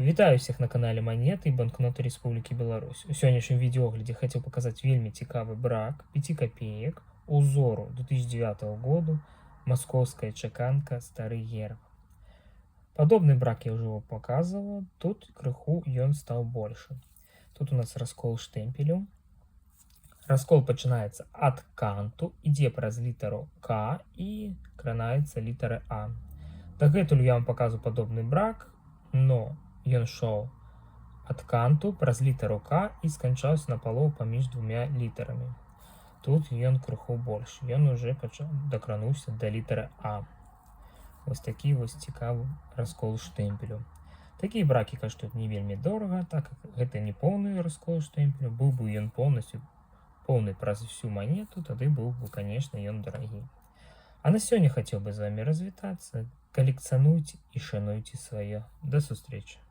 Вітаю всех на канале «Монеты и банкноты Республики Беларусь». У сённяшнім відэааглядзе хацеў паказаць вельмі цікавы брак 5 копеек узору 2009 году, московская чеканка, стары герб. Падобны брак я ўжо показываў, тут крыху ён стаў больше. Тут у нас раскол штэмпелю. Раскол пачынаецца ад канту, ідзе праз літару К і кранаецца літары А. Дагэтуль я вам показываю падобны брак, но ён шоў ад канту праз літару К і сканчаўся на палову паміж двумя літарамі. Тут ён крыху больш, ён уже пачаў дакрануўся да літары А. Вось такі вось цікавы раскол штэмпелю. Такія бракі каштуюць не вельмі дорага, так как гэта не поўны раскол штэмпелю. Быў бы ён полностью поўны праз всю монету, тады быў бы, конечно, ён дарагі. А на сёння хацеў бы з вами развітацца. Калекцыянуйце і шануйце сваё. Да сустрэчы.